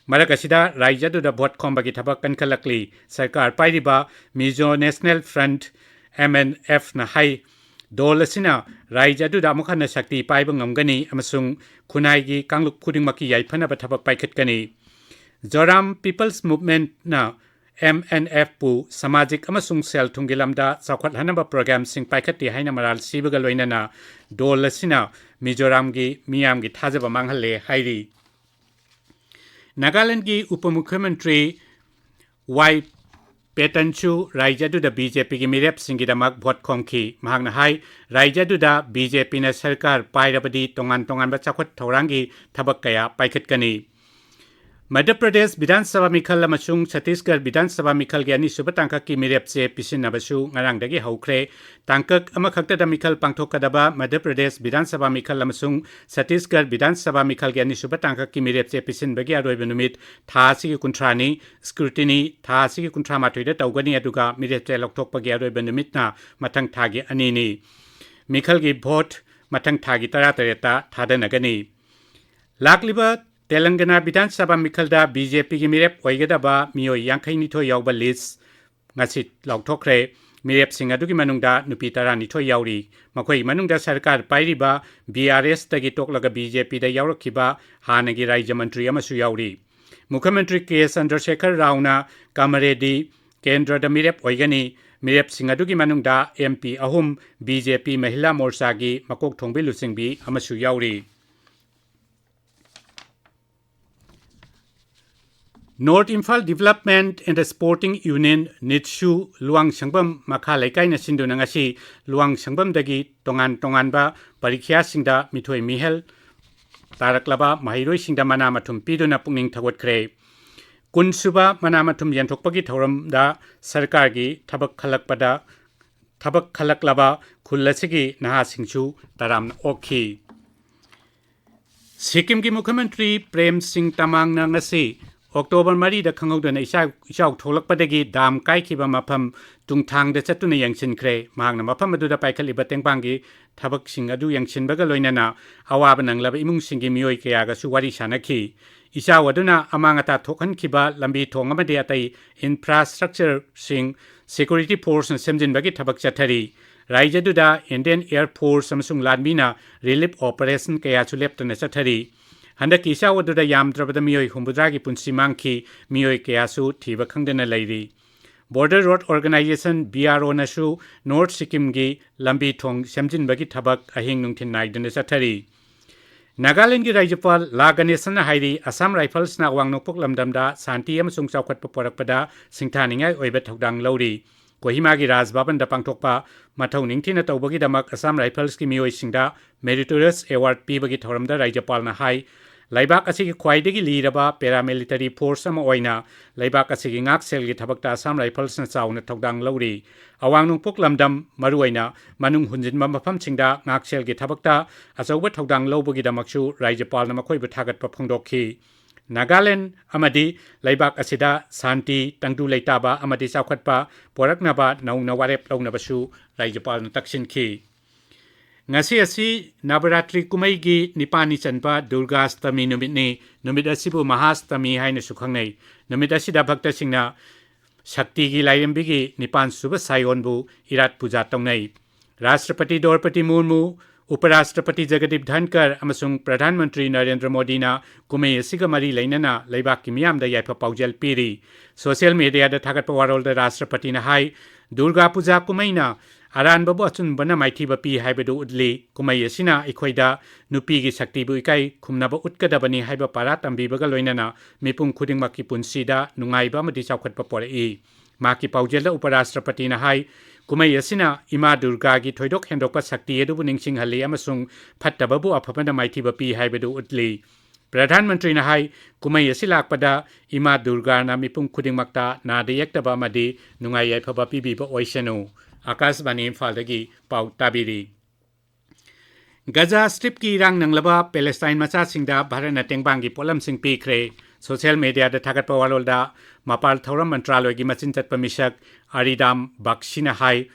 ꯃꯔꯛ ꯑꯁꯤꯗ ꯔꯥꯖ꯭ꯌ ꯑꯗꯨꯗ ꯚꯣꯠ ꯈꯣꯝꯕꯒꯤ ꯊꯕꯛ ꯀꯟꯈꯠꯂꯛꯂꯤ꯫ ꯁꯔꯀꯥꯔ ꯄꯥꯏꯔꯤꯕ Mizo National Front, M N F ꯅ ꯍꯥꯏ, ꯗꯣꯜ ꯑꯁꯤꯅ ꯔꯥꯖ꯭ꯌ ꯑꯗꯨꯗ ꯑꯃꯨꯛ ꯍꯟꯅ ꯁꯛꯇꯤ ꯄꯥꯏꯕ ꯉꯝꯒꯅꯤ ꯑꯃꯁꯨꯡ ꯈꯨꯟꯅꯥꯏꯒꯤ ꯀꯥꯡꯂꯨꯞ ꯈꯨꯗꯤꯡꯃꯛꯀꯤ ꯌꯥꯏꯐꯅꯕ ꯊꯕꯛ ꯄꯥꯏꯈꯠꯀꯅꯤ꯫ Zoram People's Movement ꯅ M N F ꯄꯨ ꯁꯃꯥꯖꯤꯛ ꯑꯃꯁꯨꯡ ꯁꯦꯜ ꯊꯨꯝꯒꯤ ꯂꯝꯗ ꯆꯥꯎꯈꯠꯍꯟꯅꯕ ꯄ꯭ꯔꯣꯒ꯭ꯔꯥꯝꯁꯤꯡ ꯄꯥꯏꯈꯠꯇꯦ ꯍꯥꯏꯅ ꯃꯔꯥꯜ ꯁꯤꯕꯒ ꯂꯣꯏꯅꯅ ꯗꯣꯜ ꯑꯁꯤꯅ ꯃꯤꯖꯣꯔꯥꯝꯒꯤ ꯃꯤꯌꯥꯝꯒꯤ ꯊꯥꯖꯕ ꯃꯥꯡꯍꯜꯂꯦ ꯍꯥꯏꯔꯤ꯫ ꯅꯥꯒꯥꯂꯦꯟꯗꯒꯤ ꯎꯄ ꯃꯨꯈ꯭ꯌꯃꯟꯇ꯭ꯔꯤ ꯋꯥꯏ ꯄꯦꯇꯟꯁꯨ ꯔꯥꯖ꯭ꯌ ꯑꯗꯨꯗ B J P ꯒꯤ ꯃꯤꯔꯦꯞꯁꯤꯡꯒꯤꯗꯃꯛ ꯚꯣꯠ ꯈꯣꯝꯈꯤ꯫ ꯃꯍꯥꯛꯅ ꯍꯥꯏ, ꯔꯥꯖ꯭ꯌ ꯑꯗꯨꯗ B J P ꯅ ꯁꯔꯀꯥꯔ ꯄꯥꯏꯔꯕꯗꯤ ꯇꯣꯉꯥꯟ ꯇꯣꯉꯥꯟꯕ ꯆꯥꯎꯈꯠ ꯊꯧꯔꯥꯡꯒꯤ ꯊꯕꯛ ꯀꯌꯥ ꯄꯥꯏꯈꯠꯀꯅꯤ꯫ ꯃꯙ꯭ꯌ ꯄ꯭ꯔꯗꯦꯁ ꯕꯤꯙꯥꯟ ꯁꯚꯥ ꯃꯤꯈꯜ ꯑꯃꯁꯨꯡ ꯁꯠꯇꯤꯁꯒꯔ ꯕꯤꯙꯥꯟ ꯁꯚꯥ ꯃꯤꯈꯜꯒꯤ ꯑꯅꯤꯁꯨꯕ ꯇꯥꯡꯀꯛꯀꯤ ꯃꯤꯔꯦꯞ ꯆꯦ ꯄꯤꯁꯤꯟꯅꯕꯁꯨ ꯉꯔꯥꯡꯗꯒꯤ ꯍꯧꯈ꯭ꯔꯦ꯫ ꯇꯥꯡꯀꯛ ꯑꯃꯈꯛꯇꯗ ꯃꯤꯈꯜ ꯄꯥꯡꯊꯣꯛꯀꯗꯕ ꯃꯙ꯭ꯌ ꯄ꯭ꯔꯗꯦꯁ ꯕꯤꯙꯥꯟ ꯁꯚꯥ ꯃꯤꯈꯜ ꯑꯃꯁꯨꯡ ꯁꯠꯇꯤꯁꯒꯔ ꯕꯤꯙꯥꯟ ꯁꯚꯥ ꯃꯤꯈꯜꯒꯤ ꯑꯅꯤꯁꯨꯕ ꯇꯥꯡꯀꯛꯀꯤ ꯃꯤꯔꯦꯞ ꯆꯦ ꯄꯤꯁꯤꯟꯕꯒꯤ ꯑꯔꯣꯏꯕ ꯅꯨꯃꯤꯠ ꯊꯥ ꯑꯁꯤꯒꯤ ꯀꯨꯟꯊ꯭ꯔꯥꯅꯤ꯫ Scrutiny ꯊꯥ ꯑꯁꯤꯒꯤ ꯀꯨꯟꯊ꯭ꯔꯥ ꯃꯥꯊꯣꯏꯗ ꯇꯧꯒꯅꯤ, ꯑꯗꯨꯒ ꯃꯤꯔꯦꯞ ꯆꯦ ꯂꯧꯊꯣꯛꯄꯒꯤ ꯑꯔꯣꯏꯕ ꯅꯨꯃꯤꯠꯅ ꯃꯊꯪ ꯊꯥꯒꯤ ꯑꯅꯤꯅꯤ꯫ ꯃꯤꯈꯜꯒꯤ ꯚꯣꯠ ꯃꯊꯪ ꯊꯥꯒꯤ ꯇꯔꯥꯇꯔꯦꯠꯇ ꯊꯥꯗꯅꯒꯅꯤ꯫ ꯂꯥꯛꯂꯤꯕ ꯇꯦꯂꯪꯒꯅꯥ ꯕꯤꯙꯥꯟ ꯁꯚꯥ ꯃꯤꯈꯜꯗ ꯕꯤ ꯖꯦ ꯄꯤꯒꯤ ꯃꯤꯔꯦꯞ ꯑꯣꯏꯒꯗꯕ ꯃꯤꯑꯣꯏ ꯌꯥꯡꯈꯩꯅꯤꯊꯣꯏ ꯌꯥꯎꯕ ꯂꯤꯁ ꯉꯁꯤ ꯂꯥꯎꯊꯣꯛꯈ꯭ꯔꯦ꯫ ꯃꯤꯔꯦꯞꯁꯤꯡ ꯑꯗꯨꯒꯤ ꯃꯅꯨꯡꯗ ꯅꯨꯄꯤ ꯇꯔꯥꯅꯤꯊꯣꯏ ꯌꯥꯎꯔꯤ꯫ ꯃꯈꯣꯏꯒꯤ ꯃꯅꯨꯡꯗ ꯁꯔꯀꯥꯔ ꯄꯥꯏꯔꯤꯕ ꯕꯤ ꯑꯥꯔ ꯑꯦꯁꯇꯒꯤ ꯇꯣꯛꯂꯒ ꯕꯤ ꯖꯦ ꯄꯤꯗ ꯌꯥꯎꯔꯛꯈꯤꯕ ꯍꯥꯟꯅꯒꯤ ꯔꯥꯖ꯭ꯌ ꯃꯟꯇ꯭ꯔꯤ ꯑꯃꯁꯨ ꯌꯥꯎꯔꯤ꯫ ꯃꯨꯈ꯭ꯌ ꯃꯟꯇ꯭ꯔꯤ ꯀꯦ ꯆꯟꯗ꯭ꯔꯁꯦꯈꯔ ꯔꯥꯎꯅ ꯀꯥꯃꯔꯦꯗꯤ ꯀꯦꯟꯗ꯭ꯔꯗ ꯃꯤꯔꯦꯞ ꯑꯣꯏꯒꯅꯤ꯫ ꯃꯤꯔꯦꯞꯁꯤꯡ ꯑꯗꯨꯒꯤ ꯃꯅꯨꯡꯗ ꯑꯦꯝ ꯄꯤ ꯑꯍꯨꯝ, ꯕꯤ ꯖꯦ ꯄꯤ ꯃꯍꯤꯂꯥ ꯃꯣꯔꯆꯥꯒꯤ ꯃꯀꯣꯛ ꯊꯣꯡꯕꯤ ꯂꯨꯆꯤꯡꯕꯤ ꯑꯃꯁꯨ ꯌꯥꯎꯔꯤ꯫ North Imphal Development and Sporting Union, ꯅꯤꯠꯁꯨ, ꯂꯨꯋꯥꯡꯁꯪꯕꯝ ꯃꯈꯥ ꯂꯩꯀꯥꯏꯅ ꯁꯤꯟꯗꯨꯅ ꯉꯁꯤ ꯂꯨꯋꯥꯡꯁꯪꯕꯝꯗꯒꯤ ꯇꯣꯉꯥꯟ ꯇꯣꯉꯥꯟꯕ ꯄꯔꯤꯈ꯭ꯌꯥꯁꯤꯡꯗ ꯃꯤꯊꯣꯏ ꯃꯤꯍꯦꯜ ꯇꯥꯔꯛꯂꯕ ꯃꯍꯩꯔꯣꯏꯁꯤꯡꯗ ꯃꯅꯥ ꯃꯊꯨꯝ ꯄꯤꯗꯨꯅ ꯄꯨꯛꯅꯤꯡ ꯊꯧꯒꯠꯈ꯭ꯔꯦ꯫ ꯀꯨꯟꯁꯨꯕ ꯃꯅꯥ ꯃꯊꯨꯝ ꯌꯦꯟꯊꯣꯛꯄꯒꯤ ꯊꯧꯔꯝꯗ ꯁꯔꯀꯥꯔꯒꯤ ꯊꯕꯛ ꯈꯜꯂꯛꯄꯗ, ꯊꯕꯛ ꯈꯜꯂꯛꯂꯕ ꯈꯨꯜ ꯑꯁꯤꯒꯤ ꯅꯍꯥꯁꯤꯡꯁꯨ ꯇꯔꯥꯝꯅ ꯑꯣꯛꯈꯤ꯫ ꯁꯤꯛꯀꯤꯝꯒꯤ ꯃꯨꯈ꯭ꯌ ꯃꯟꯇ꯭ꯔꯤ ꯄ꯭ꯔꯦꯝ ꯁꯤꯡ ꯇꯃꯥꯡꯅ ꯉꯁꯤ ꯑꯣꯛꯇꯣꯕꯔ ꯃꯔꯤꯗ ꯈꯪꯍꯧꯗꯅ ꯏꯆꯥꯎ, ꯏꯆꯥꯎ ꯊꯣꯛꯂꯛꯄꯗꯒꯤ ꯗꯥꯝ ꯀꯥꯏꯈꯤꯕ ꯃꯐꯝ ꯇꯨꯡꯊꯥꯡꯗ ꯆꯠꯇꯨꯅ ꯌꯦꯡꯁꯤꯟꯈ꯭ꯔꯦ꯫ ꯃꯍꯥꯛꯅ ꯃꯐꯝ ꯑꯗꯨꯗ ꯄꯥꯏꯈꯠꯂꯤꯕ ꯇꯦꯡꯕꯥꯡꯒꯤ ꯊꯕꯛꯁꯤꯡ ꯑꯗꯨ ꯌꯦꯡꯁꯤꯟꯕꯒ ꯂꯣꯏꯅꯅ ꯑꯋꯥꯕ ꯅꯪꯂꯕ ꯏꯃꯨꯡꯁꯤꯡꯒꯤ ꯃꯤꯑꯣꯏ ꯀꯌꯥꯒꯁꯨ ꯋꯥꯔꯤ ꯁꯥꯅꯈꯤ꯫ ꯏꯆꯥꯎ ꯑꯗꯨꯅ ꯑꯃꯥꯡ ꯑꯇꯥ ꯊꯣꯛꯍꯟꯈꯤꯕ ꯂꯝꯕꯤ ꯊꯣꯡ ꯑꯃꯗꯤ ꯑꯇꯩ ꯏꯟꯐ꯭ꯔꯥꯁ꯭ꯇ꯭ꯔꯛꯆꯔꯁꯤꯡ ꯁꯦꯀ꯭ꯌꯨꯔꯤꯇꯤ ꯐꯣꯔꯁꯅ ꯁꯦꯝꯖꯤꯟꯕꯒꯤ ꯊꯕꯛ ꯆꯠꯊꯔꯤ꯫ ꯔꯥꯏꯖ꯭ꯌꯗꯨꯗ ꯏꯟꯗꯤꯌꯟ ꯑꯦꯌꯔ ꯐꯣꯔꯁ ꯑꯃꯁꯨꯡ ꯂꯥꯟꯃꯤꯅ ꯔꯤꯂꯤꯐ ꯑꯣꯄꯔꯦꯁꯟ ꯀꯌꯥꯁꯨ ꯂꯦꯞꯇꯅ ꯆꯠꯊꯔꯤ꯫ ꯍꯟꯗꯛꯀꯤ ꯏꯆꯥꯎ ꯑꯗꯨꯗ ꯌꯥꯝꯗ꯭ꯔꯕꯗ ꯃꯤꯑꯣꯏ ꯍꯨꯝꯐꯨꯇꯔꯥꯒꯤ ꯄꯨꯟꯁꯤ ꯃꯥꯡꯈꯤ, ꯃꯤꯑꯣꯏ ꯀꯌꯥꯁꯨ ꯊꯤꯕ ꯈꯪꯗꯅ ꯂꯩꯔꯤ꯫ Border Road Organisation, B R ꯑꯣꯅꯁꯨ ꯅꯣꯔꯠ ꯁꯤꯛꯀꯤꯝꯒꯤ ꯂꯝꯕꯤ ꯊꯣꯡ ꯁꯦꯝꯖꯤꯟꯕꯒꯤ ꯊꯕꯛ ꯑꯍꯤꯡ ꯅꯨꯡꯊꯤꯜ ꯅꯥꯏꯗꯅ ꯆꯠꯊꯔꯤ꯫ ꯅꯥꯒꯥꯂꯦꯟꯗꯒꯤ ꯔꯥꯖ꯭ꯌꯄꯥꯜ ꯂꯥ ꯒꯅꯦꯁꯟꯅ ꯍꯥꯏꯔꯤ, ꯑꯁꯥꯝ ꯔꯥꯏꯐꯜꯁꯅ ꯑꯋꯥꯡ ꯅꯣꯡꯄꯣꯛ ꯂꯝꯗꯝꯗ ꯁꯥꯟꯇꯤ ꯑꯃꯁꯨꯡ ꯆꯥꯎꯈꯠꯄ ꯄꯨꯔꯛꯄꯗ ꯁꯤꯡꯊꯥꯅꯤꯡꯉꯥꯏ ꯑꯣꯏꯕ ꯊꯧꯗꯥꯡ ꯂꯧꯔꯤ꯫ ꯀꯣꯍꯤꯃꯥꯒꯤ ꯔꯥꯖ ꯚꯕꯟꯗ ꯄꯥꯡꯊꯣꯛꯄ ꯃꯊꯧ ꯅꯤꯡꯊꯤꯅ ꯇꯧꯕꯒꯤꯗꯃꯛ ꯑꯁꯥꯝ ꯔꯥꯏꯐꯜꯁꯀꯤ ꯃꯤꯑꯣꯏꯁꯤꯡꯗ ꯃꯦꯔꯤꯇꯣꯔꯤꯌꯁ ꯑꯦꯋꯥꯔꯗ ꯄꯤꯕꯒꯤ ꯊꯧꯔꯝꯗ ꯔꯥꯖ꯭ꯌꯄꯥꯜꯅ ꯍꯥꯏ, ꯂꯩꯕꯥꯛ ꯑꯁꯤꯒꯤ ꯈ꯭ꯋꯥꯏꯗꯒꯤ ꯂꯤꯔꯕ paramilitary force ꯑꯃ ꯑꯣꯏꯅ ꯂꯩꯕꯥꯛ ꯑꯁꯤꯒꯤ ꯉꯥꯛꯁꯦꯜꯒꯤ ꯊꯕꯛꯇ Assam Riflesꯅ ꯆꯥꯎꯅ ꯊꯧꯗꯥꯡ ꯂꯧꯔꯤ꯫ ꯑꯋꯥꯡ ꯅꯣꯡꯄꯣꯛ ꯂꯝꯗꯝ, ꯃꯔꯨꯑꯣꯏꯅ ꯃꯅꯨꯡ ꯍꯨꯟꯖꯤꯟꯕ ꯃꯐꯝꯁꯤꯡꯗ ꯉꯥꯛꯁꯦꯜꯒꯤ ꯊꯕꯛꯇ ꯑꯆꯧꯕ ꯊꯧꯗꯥꯡ ꯂꯧꯕꯒꯤꯗꯃꯛꯁꯨ ꯔꯥꯖ꯭ꯌꯄꯥꯜꯅ ꯃꯈꯣꯏꯕꯨ ꯊꯥꯒꯠꯄ ꯐꯣꯡꯗꯣꯛꯈꯤ꯫ ꯅꯥꯒꯥꯂꯦꯟꯗ ꯑꯃꯗꯤ ꯂꯩꯕꯥꯛ ꯑꯁꯤꯗ ꯁꯥꯟꯇꯤ, ꯇꯪꯗꯨ ꯂꯩꯇꯥꯕ ꯑꯃꯗꯤ ꯆꯥꯎꯈꯠꯄ ꯄꯣꯔꯛꯅꯕ ꯅꯧꯅ ꯋꯥꯔꯦꯞ ꯂꯧꯅꯕꯁꯨ ꯔꯥꯖ꯭ꯌꯄꯥꯜꯅ ꯇꯛꯁꯤꯟꯈꯤ꯫ ꯉꯁꯤ ꯑꯁꯤ ꯅꯕꯔꯥꯇ꯭ꯔꯤ ꯀꯨꯝꯍꯩꯒꯤ ꯅꯤꯄꯥꯟꯅꯤ ꯆꯟꯕ ꯗꯨꯔꯒꯥꯁꯇꯃꯤ ꯅꯨꯃꯤꯠꯅꯤ꯫ ꯅꯨꯃꯤꯠ ꯑꯁꯤꯕꯨ ꯃꯍꯥꯁꯇꯃꯤ ꯍꯥꯏꯅꯁꯨ ꯈꯪꯅꯩ꯫ ꯅꯨꯃꯤꯠ ꯑꯁꯤꯗ ꯚꯛꯇꯁꯤꯡꯅ ꯁꯛꯇꯤꯒꯤ ꯂꯥꯏꯔꯦꯝꯕꯤꯒꯤ ꯅꯤꯄꯥꯟ ꯁꯨꯕ ꯁꯥꯏꯑꯣꯟꯕꯨ ꯏꯔꯥꯠ ꯄꯨꯖꯥ ꯇꯧꯅꯩ꯫ ꯔꯥꯁꯇ꯭ꯔꯄꯇꯤ ꯗ꯭ꯔꯧꯄꯗꯤ ꯃꯨꯔꯃꯨ, ꯎꯄꯔꯥꯁꯇ꯭ꯔꯄꯇꯤ ꯖꯒꯗꯤꯞ ꯙꯟꯀꯔ ꯑꯃꯁꯨꯡ ꯄ꯭ꯔꯙꯥꯟ ꯃꯟꯇ꯭ꯔꯤ ꯅꯔꯦꯟꯗ꯭ꯔ ꯃꯣꯗꯤꯅ ꯀꯨꯝꯍꯩ ꯑꯁꯤꯒ ꯃꯔꯤ ꯂꯩꯅꯅ ꯂꯩꯕꯥꯛꯀꯤ ꯃꯤꯌꯥꯝꯗ ꯌꯥꯏꯐ ꯄꯥꯎꯖꯦꯜ ꯄꯤꯔꯤ꯫ ꯁꯣꯁꯤꯌꯦꯜ ꯃꯤꯗꯤꯌꯥꯗ ꯊꯥꯒꯠꯄ ꯋꯥꯔꯣꯜꯗ ꯔꯥꯁꯇ꯭ꯔꯄꯇꯤꯅ ꯍꯥꯏ, ꯗꯨꯔꯒꯥ ꯄꯨꯖꯥ ꯀꯨꯝꯍꯩꯅ ꯑꯔꯥꯟꯕꯕꯨ ꯑꯆꯨꯝꯕꯅ ꯃꯥꯏꯊꯤꯕ ꯄꯤ ꯍꯥꯏꯕꯗꯨ ꯎꯠꯂꯤ꯫ ꯀꯨꯝꯍꯩ ꯑꯁꯤꯅ ꯑꯩꯈꯣꯏꯗ ꯅꯨꯄꯤꯒꯤ ꯁꯛꯇꯤꯕꯨ ꯏꯀꯥꯏ ꯈꯨꯝꯅꯕ ꯎꯠꯀꯗꯕꯅꯤ ꯍꯥꯏꯕ ꯄꯥꯔꯥ ꯇꯝꯕꯤꯕꯒ ꯂꯣꯏꯅꯅ ꯃꯤꯄꯨꯝ ꯈꯨꯗꯤꯡꯃꯛꯀꯤ ꯄꯨꯟꯁꯤꯗ ꯅꯨꯡꯉꯥꯏꯕ ꯑꯃꯗꯤ ꯆꯥꯎꯈꯠꯄ ꯄꯣꯔꯛꯏ꯫ ꯃꯍꯥꯛꯀꯤ ꯄꯥꯎꯖꯦꯜꯗ ꯎꯄꯔꯥꯁꯇ꯭ꯔꯄꯇꯤꯅ ꯍꯥꯏ, ꯀꯨꯝꯍꯩ ꯑꯁꯤꯅ ꯏꯃꯥ ꯗꯨꯔꯒꯥꯒꯤ ꯊꯣꯏꯗꯣꯛ ꯍꯦꯟꯗꯣꯛꯄ ꯁꯛꯇꯤ ꯑꯗꯨꯕꯨ ꯅꯤꯡꯁꯤꯡꯍꯜꯂꯤ ꯑꯃꯁꯨꯡ ꯐꯠꯇꯕꯕꯨ ꯑꯐꯕꯅ ꯃꯥꯏꯊꯤꯕ ꯄꯤ ꯍꯥꯏꯕꯗꯨ ꯎꯠꯂꯤ꯫ ꯄ꯭ꯔꯙꯥꯟ ꯃꯟꯇ꯭ꯔꯤꯅ ꯍꯥꯏ, ꯀꯨꯝꯍꯩ ꯑꯁꯤ ꯂꯥꯛꯄꯗ ꯏꯃꯥ ꯗꯨꯔꯒꯥꯅ ꯃꯤꯄꯨꯝ ꯈꯨꯗꯤꯡꯃꯛꯇ ꯅꯥꯗ ꯌꯦꯛꯇꯕ ꯑꯃꯗꯤ ꯅꯨꯡꯉꯥꯏ ꯌꯥꯏꯐꯕ ꯄꯤꯕꯤꯕ ꯑꯣꯏꯁꯅꯨ꯫ ꯑꯀꯥꯁꯕꯥꯅꯤ ꯏꯝꯐꯥꯜꯗꯒꯤ ꯄꯥꯎ ꯇꯥꯕꯤꯔꯤ꯫ ꯒꯖꯥ ꯁ꯭ꯇ꯭ꯔꯤꯞꯀꯤ ꯏꯔꯥꯡ ꯅꯪꯂꯕ ꯄꯦꯂꯦꯁꯇꯥꯏꯟ ꯃꯆꯥꯁꯤꯡꯗ ꯚꯥꯔꯠꯅ ꯇꯦꯡꯕꯥꯡꯒꯤ ꯄꯣꯠꯂꯝꯁꯤꯡ ꯄꯤꯈ꯭ꯔꯦ꯫ ꯁꯣꯁꯤꯌꯦꯜ ꯃꯤꯗꯤꯌꯥꯗ ꯊꯥꯒꯠꯄ ꯋꯥꯔꯣꯜꯗ ꯃꯄꯥꯜ ꯊꯧꯔꯝ ꯃꯟꯇ꯭ꯔꯥꯂꯣꯏꯒꯤ ꯃꯆꯤꯟ ꯆꯠꯄ ꯃꯤꯁꯛ ꯑꯔꯤꯗꯥꯝ ꯕꯛꯁꯤꯅ ꯍꯥꯏ,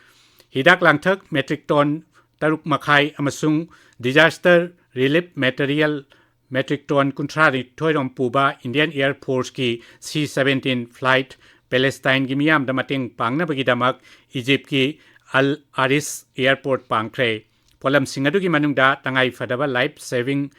ꯍꯤꯗꯥꯛ ꯂꯥꯡꯊꯛ ꯃꯦꯇ꯭ꯔꯤꯛ ꯇꯣꯟ ꯇꯔꯨꯛ ꯃꯈꯥꯏ ꯑꯃꯁꯨꯡ disaster relief material metric tonne ꯀꯨꯟꯊ꯭ꯔꯥ ꯅꯤꯊꯣꯏ ꯔꯣꯝ ꯄꯨꯕ Indian Air Forceꯀꯤ C seventeen flight ꯄꯦꯂꯦꯁꯇꯥꯏꯟꯒꯤ ꯃꯤꯌꯥꯝꯗ ꯃꯇꯦꯡ ꯄꯥꯡꯅꯕꯒꯤꯗꯃꯛ ꯏꯖꯤꯞꯀꯤ ꯑꯜ ꯑꯔꯤꯁ airport ꯄꯥꯡꯈ꯭ꯔꯦ꯫ ꯄꯣꯠꯂꯝꯁꯤꯡ ꯑꯗꯨꯒꯤ ꯃꯅꯨꯡꯗ ꯇꯉꯥꯏ ꯐꯗꯕ life saving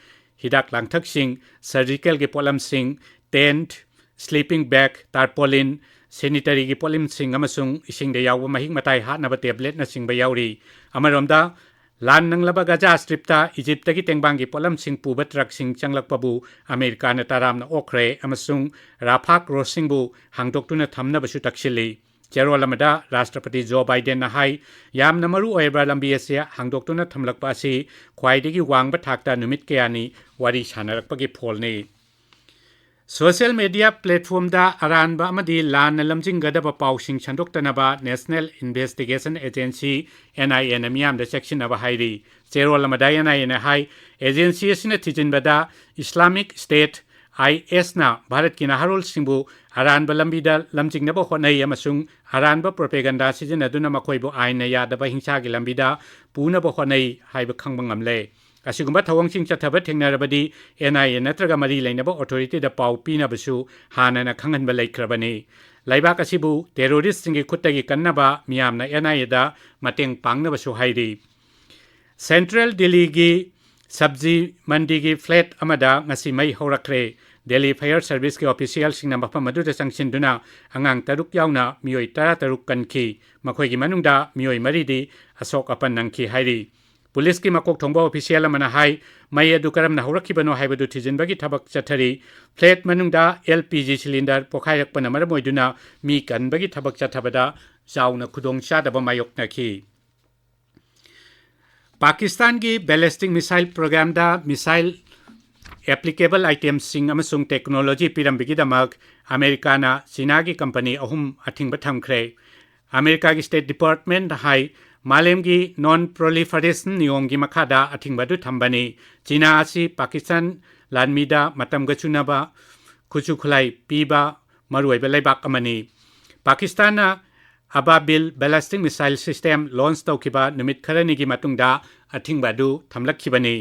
ꯍꯤꯗꯥꯛ ꯂꯥꯡꯊꯛꯁꯤꯡ, surgicalꯒꯤ ꯄꯣꯠꯂꯝꯁꯤꯡ, tent, sleeping bag, tarpaulin, sanitaryꯒꯤ ꯄꯣꯠꯂꯝꯁꯤꯡ ꯑꯃꯁꯨꯡ ꯏꯁꯤꯡꯗ ꯌꯥꯎꯕ ꯃꯍꯤꯛ ꯃꯇꯥꯏ ꯍꯥꯠꯅꯕ tabletꯅꯆꯤꯡꯕ ꯌꯥꯎꯔꯤ꯫ ꯑꯃꯔꯣꯝꯗ, ꯂꯥꯟ ꯅꯪꯂꯕ ꯒꯖꯥ ꯁ꯭ꯇ꯭ꯔꯤꯞꯇ ꯏꯖꯤꯞꯇꯒꯤ ꯇꯦꯡꯕꯥꯡꯒꯤ ꯄꯣꯠꯂꯝꯁꯤꯡ ꯄꯨꯕ ꯇ꯭ꯔꯛꯁꯤꯡ ꯆꯪꯂꯛꯄꯕꯨ ꯑꯃꯦꯔꯤꯀꯥꯅ ꯇꯔꯥꯝꯅ ꯑꯣꯛꯈ꯭ꯔꯦ ꯑꯃꯁꯨꯡ ꯔꯥꯐꯥ ꯀ꯭ꯔꯣꯁꯤꯡꯕꯨ ꯍꯥꯡꯗꯣꯛꯇꯨꯅ ꯊꯝꯅꯕꯁꯨ ꯇꯛꯁꯤꯜꯂꯤ꯫ ꯆꯦꯔꯣꯜ ꯑꯃꯗ ꯔꯥꯁꯇ꯭ꯔꯄꯇꯤ ꯖꯣ ꯕꯥꯏꯗꯦꯟꯅ ꯍꯥꯏ, ꯌꯥꯝꯅ ꯃꯔꯨ ꯑꯣꯏꯔꯕ ꯂꯝꯕꯤ ꯑꯁꯤ ꯍꯥꯡꯗꯣꯛꯇꯨꯅ ꯊꯝꯂꯛꯄ ꯑꯁꯤ ꯈ꯭ꯋꯥꯏꯗꯒꯤ ꯋꯥꯡꯕ ꯊꯥꯛꯇ ꯅꯨꯃꯤꯠ ꯀꯌꯥꯅꯤ ꯋꯥꯔꯤ ꯁꯥꯟꯅꯔꯛꯄꯒꯤ ꯐꯣꯜꯅꯤ꯫ ꯁꯣꯁꯤꯌꯦꯜ ꯃꯦꯗꯤꯌꯥ ꯄ꯭ꯂꯦꯠꯐꯣꯝꯗ ꯑꯔꯥꯟꯕ ꯑꯃꯗꯤ ꯂꯥꯟꯅ ꯂꯝꯖꯤꯡꯒꯗꯕ ꯄꯥꯎꯁꯤꯡ ꯁꯟꯗꯣꯛꯇꯅꯕ National Investigation Agency, N I A ꯅ ꯃꯤꯌꯥꯝꯗ ꯆꯦꯛꯁꯤꯟꯅꯕ ꯍꯥꯏꯔꯤ꯫ ꯆꯦꯔꯣꯜ ꯑꯃꯗ N I A ꯅ ꯍꯥꯏ, ꯑꯦꯖꯦꯟꯁꯤ ꯑꯁꯤꯅ ꯊꯤꯖꯤꯟꯕꯗ Islamic State, I S ꯅ ꯚꯥꯔꯠꯀꯤ ꯅꯍꯥꯔꯣꯜꯁꯤꯡꯕꯨ ꯑꯔꯥꯟꯕ ꯂꯝꯕꯤꯗ ꯂꯝꯖꯤꯡꯅꯕ ꯍꯣꯠꯅꯩ ꯑꯃꯁꯨꯡ ꯑꯔꯥꯟꯕ ꯄ꯭ꯔꯣꯄꯦꯒꯟꯗꯥ ꯁꯤꯖꯤꯟꯅꯗꯨꯅ ꯃꯈꯣꯏꯕꯨ ꯑꯥꯏꯟꯅ ꯌꯥꯗꯕ ꯍꯤꯡꯁꯥꯒꯤ ꯂꯝꯕꯤꯗ ꯄꯨꯅꯕ ꯍꯣꯠꯅꯩ ꯍꯥꯏꯕ ꯈꯪꯕ ꯉꯝꯂꯦ꯫ ꯑꯁꯤꯒꯨꯝꯕ ꯊꯧꯑꯣꯡꯁꯤꯡ ꯆꯠꯊꯕ ꯊꯦꯡꯅꯔꯕꯗꯤ N I A ꯅꯠꯇ꯭ꯔꯒ ꯃꯔꯤ ꯂꯩꯅꯕ ꯑꯣꯊꯣꯔꯤꯇꯤꯗ ꯄꯥꯎ ꯄꯤꯅꯕꯁꯨ ꯍꯥꯟꯅꯅ ꯈꯪꯍꯟꯕ ꯂꯩꯈ꯭ꯔꯕꯅꯤ꯫ ꯂꯩꯕꯥꯛ ꯑꯁꯤꯕꯨ ꯇꯦꯔꯣꯔꯤꯁ꯭ꯠꯁꯤꯡꯒꯤ ꯈꯨꯠꯇꯒꯤ ꯀꯟꯅꯕ ꯃꯤꯌꯥꯝꯅ N I A ꯗ ꯃꯇꯦꯡ ꯄꯥꯡꯅꯕꯁꯨ ꯍꯥꯏꯔꯤ꯫ ꯁꯦꯟꯇ꯭ꯔꯦꯜ ꯗꯤꯜꯂꯤꯒꯤ ꯁꯕꯖꯤ ꯃꯟꯗꯤꯒꯤ ꯐ꯭ꯂꯦꯠ ꯑꯃꯗ ꯉꯁꯤ ꯃꯩ ꯍꯧꯔꯛꯈ꯭ꯔꯦ꯫ ꯗꯦꯜꯂꯤ ꯐꯥꯌꯔ ꯁꯔꯚꯤꯁꯀꯤ ꯑꯣꯐꯤꯁꯤꯌꯦꯜꯁꯤꯡꯅ ꯃꯐꯝ ꯑꯗꯨꯗ ꯆꯪꯁꯤꯟꯗꯨꯅ ꯑꯉꯥꯡ ꯇꯔꯨꯛ ꯌꯥꯎꯅ ꯃꯤꯑꯣꯏ ꯇꯔꯥꯇꯔꯨꯛ ꯀꯟꯈꯤ꯫ ꯃꯈꯣꯏꯒꯤ ꯃꯅꯨꯡꯗ ꯃꯤꯑꯣꯏ ꯃꯔꯤꯗꯤ ꯑꯁꯣꯛ ꯑꯄꯟ ꯅꯪꯈꯤ ꯍꯥꯏꯔꯤ꯫ ꯄꯨꯂꯤꯁꯀꯤ ꯃꯀꯣꯛ ꯊꯣꯡꯕ ꯑꯣꯐꯤꯁꯤꯌꯦꯜ ꯑꯃꯅ ꯍꯥꯏ, ꯃꯩ ꯑꯗꯨ ꯀꯔꯝꯅ ꯍꯧꯔꯛꯈꯤꯕꯅꯣ ꯍꯥꯏꯕꯗꯨ ꯊꯤꯖꯤꯟꯕꯒꯤ ꯊꯕꯛ ꯆꯠꯊꯔꯤ꯫ ꯐ꯭ꯂꯦꯠ ꯃꯅꯨꯡꯗ L P G ꯁꯤꯂꯤꯟꯗꯔ ꯄꯣꯈꯥꯏꯔꯛꯄꯅ ꯃꯔꯝ ꯑꯣꯏꯗꯨꯅ ꯃꯤ ꯀꯟꯕꯒꯤ ꯊꯕꯛ ꯆꯠꯊꯕꯗ ꯆꯥꯎꯅ ꯈꯨꯗꯣꯡꯆꯥꯗꯕ ꯃꯥꯌꯣꯛꯅꯈꯤ꯫ ꯄꯥꯀꯤꯁꯇꯥꯟꯒꯤ ꯕꯦꯂꯤꯁꯇꯤꯛ ꯃꯤꯁꯥꯏꯜ ꯄ꯭ꯔꯣꯒ꯭ꯔꯥꯝꯗ ꯃꯤꯁꯥꯏꯜ ꯑꯦꯄ꯭ꯂꯤꯀꯦꯕꯜ ꯑꯥꯏꯇꯦꯝꯁꯤꯡ ꯑꯃꯁꯨꯡ ꯇꯦꯛꯅꯣꯂꯣꯖꯤ ꯄꯤꯔꯝꯕꯒꯤꯗꯃꯛ ꯑꯃꯦꯔꯤꯀꯥꯅ ꯆꯤꯅꯥꯒꯤ ꯀꯝꯄꯅꯤ ꯑꯍꯨꯝ ꯑꯊꯤꯡꯕ ꯊꯝꯈ꯭ꯔꯦ꯫ ꯑꯃꯦꯔꯤꯀꯥꯒꯤ ꯁ꯭ꯇꯦꯠ ꯗꯤꯄꯥꯔꯠꯃꯦꯟꯠ ꯍꯥꯏ, ꯃꯥꯂꯦꯝꯒꯤ ꯅꯣꯟ ꯄ꯭ꯔꯣꯂꯤꯐꯔꯦꯁꯟ ꯅꯤꯌꯣꯝꯒꯤ ꯃꯈꯥꯗ ꯑꯊꯤꯡꯕ ꯑꯗꯨ ꯊꯝꯕꯅꯤ꯫ ꯆꯤꯅꯥ ꯑꯁꯤ ꯄꯥꯀꯤꯁꯇꯥꯟ ꯂꯥꯟꯃꯤꯗ ꯃꯇꯝꯒ ꯆꯨꯅꯕ ꯈꯨꯠꯁꯨ ꯈꯨꯠꯂꯥꯏ ꯄꯤꯕ ꯃꯔꯨꯑꯣꯏꯕ ꯂꯩꯕꯥꯛ ꯑꯃꯅꯤ꯫ ꯄꯥꯀꯤꯁꯇꯥꯟꯅ ꯑꯕꯥꯕꯤꯜ ꯕꯦꯂꯤꯁꯇꯤꯛ ꯃꯤꯁꯥꯏꯜ ꯁꯤꯁꯇꯦꯝ ꯂꯣꯟꯆ ꯇꯧꯈꯤꯕ ꯅꯨꯃꯤꯠ ꯈꯔꯅꯤꯒꯤ ꯃꯇꯨꯡꯗ ꯑꯊꯤꯡꯕ ꯑꯗꯨ ꯊꯝꯂꯛꯈꯤꯕꯅꯤ꯫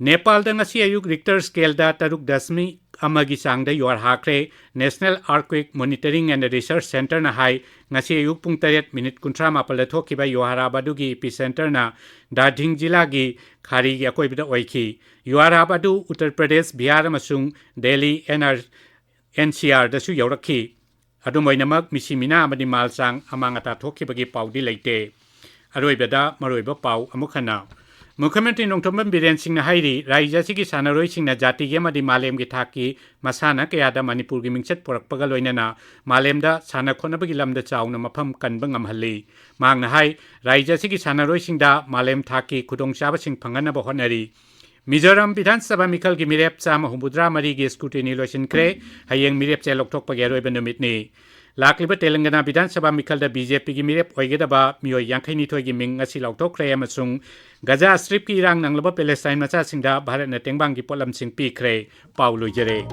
ꯅꯦꯄꯥꯜꯗ ꯉꯁꯤ ꯑꯌꯨꯛ ꯔꯤꯛꯇꯔ ꯁ꯭ꯀꯦꯜꯗ ꯇꯔꯨꯛ ꯗꯁꯃꯤꯛ ꯑꯃꯒꯤ ꯆꯥꯡꯗ ꯌꯨꯍꯥꯔ ꯍꯥꯈ꯭ꯔꯦ꯫ National Earthquake Monitoring and Research Centreꯅ ꯍꯥꯏ, ꯉꯁꯤ ꯑꯌꯨꯛ ꯄꯨꯡ ꯇꯔꯦꯠ ꯃꯤꯅꯤꯠ ꯀꯨꯟꯊ꯭ꯔꯥ ꯃꯥꯄꯜꯗ ꯊꯣꯛꯈꯤꯕ ꯌꯨꯍꯥꯔ ꯑꯗꯨꯒꯤ ꯏꯄꯤꯁꯦꯟꯇꯔꯅ ꯗꯥꯔꯖꯤꯂꯤꯡ ꯖꯤꯂꯥꯒꯤ ꯈꯥꯔꯤꯒꯤ ꯑꯀꯣꯏꯕꯗ ꯑꯣꯏꯈꯤ꯫ ꯌꯨꯍꯥꯔ ꯑꯗꯨ ꯎꯠꯇꯔ ꯄ꯭ꯔꯗꯦꯁ, ꯕꯤꯍꯥꯔ ꯑꯃꯁꯨꯡ Delhi, N R, N C Rꯗꯁꯨ ꯌꯧꯔꯛꯈꯤ꯫ ꯑꯗꯨꯝ ꯑꯣꯏꯅꯃꯛ, ꯃꯤꯁꯤ ꯃꯤꯅꯥ ꯑꯃꯗꯤ ꯃꯥꯜ ꯆꯥꯡ ꯑꯃꯥꯡ ꯑꯇꯥ ꯊꯣꯛꯈꯤꯕꯒꯤ ꯄꯥꯎꯗꯤ ꯂꯩꯇꯦ꯫ ꯑꯔꯣꯏꯕꯗ ꯃꯔꯨꯑꯣꯏꯕ ꯄꯥꯎ ꯑꯃꯨꯛ ꯍꯟꯅ꯫ ꯃꯨꯈ꯭ꯌ ꯃꯟꯇ꯭ꯔꯤ ꯅꯣꯡꯊꯣꯝꯕꯝ ꯕꯤꯔꯦꯟ ꯁꯤꯡꯅ ꯍꯥꯏꯔꯤ, ꯔꯥꯖ꯭ꯌ ꯑꯁꯤꯒꯤ ꯁꯥꯟꯅꯔꯣꯏꯁꯤꯡꯅ ꯖꯥꯇꯤꯒꯤ ꯑꯃꯗꯤ ꯃꯥꯂꯦꯝꯒꯤ ꯊꯥꯛꯀꯤ ꯃꯁꯥꯟꯅ ꯀꯌꯥꯗ ꯃꯅꯤꯄꯨꯔꯒꯤ ꯃꯤꯡꯆꯠ ꯄꯨꯔꯛꯄꯒ ꯂꯣꯏꯅꯅ ꯃꯥꯂꯦꯝꯗ ꯁꯥꯟꯅ ꯈꯣꯠꯅꯕꯒꯤ ꯂꯝꯗ ꯆꯥꯎꯅ ꯃꯐꯝ ꯀꯟꯕ ꯉꯝꯍꯜꯂꯤ꯫ ꯃꯍꯥꯛꯅ ꯍꯥꯏ, ꯔꯥꯖ꯭ꯌ ꯑꯁꯤꯒꯤ ꯁꯥꯟꯅꯔꯣꯏꯁꯤꯡꯗ ꯃꯥꯂꯦꯝ ꯊꯥꯛꯀꯤ ꯈꯨꯗꯣꯡꯆꯥꯕꯁꯤꯡ ꯐꯪꯍꯟꯅꯕ ꯍꯣꯠꯅꯔꯤ꯫ ꯃꯤꯖꯣꯔꯥꯝ ꯕꯤꯙꯥꯟ ꯁꯚꯥ ꯃꯤꯈꯜꯒꯤ ꯃꯤꯔꯦꯞ ꯆꯥꯝꯃ ꯍꯨꯝꯐꯨꯇꯔꯥ ꯃꯔꯤꯒꯤ scrutiny ꯂꯣꯏꯁꯤꯟꯈ꯭ꯔꯦ꯫ ꯍꯌꯦꯡ ꯃꯤꯔꯦꯞ ꯆꯦ ꯂꯧꯊꯣꯛꯄꯒꯤ ꯑꯔꯣꯏꯕ ꯅꯨꯃꯤꯠꯅꯤ꯫ ꯂꯥꯛꯂꯤꯕ ꯇꯦꯂꯪꯒꯅꯥ ꯕꯤꯙꯥꯟ ꯁꯚꯥ ꯃꯤꯈꯜꯗ ꯕꯤ ꯖꯦ ꯄꯤꯒꯤ ꯃꯤꯔꯦꯞ ꯑꯣꯏꯒꯗꯕ ꯃꯤꯑꯣꯏ ꯌꯥꯡꯈꯩ ꯅꯤꯊꯣꯏꯒꯤ ꯃꯤꯡ ꯉꯁꯤ ꯂꯥꯎꯊꯣꯛꯈ꯭ꯔꯦ ꯑꯃꯁꯨꯡ ꯒꯖꯥ ꯁ꯭ꯇ꯭ꯔꯤꯞꯀꯤ ꯏꯔꯥꯡ ꯅꯪꯂꯕ ꯄꯦꯂꯦꯁꯇꯥꯏꯟ ꯃꯆꯥꯁꯤꯡꯗ ꯚꯥꯔꯠꯅ ꯇꯦꯡꯕꯥꯡꯒꯤ ꯄꯣꯠꯂꯝꯁꯤꯡ ꯄꯤꯈ꯭ꯔꯦ꯫ ꯄꯥꯎ ꯂꯣꯏꯖꯔꯦ꯫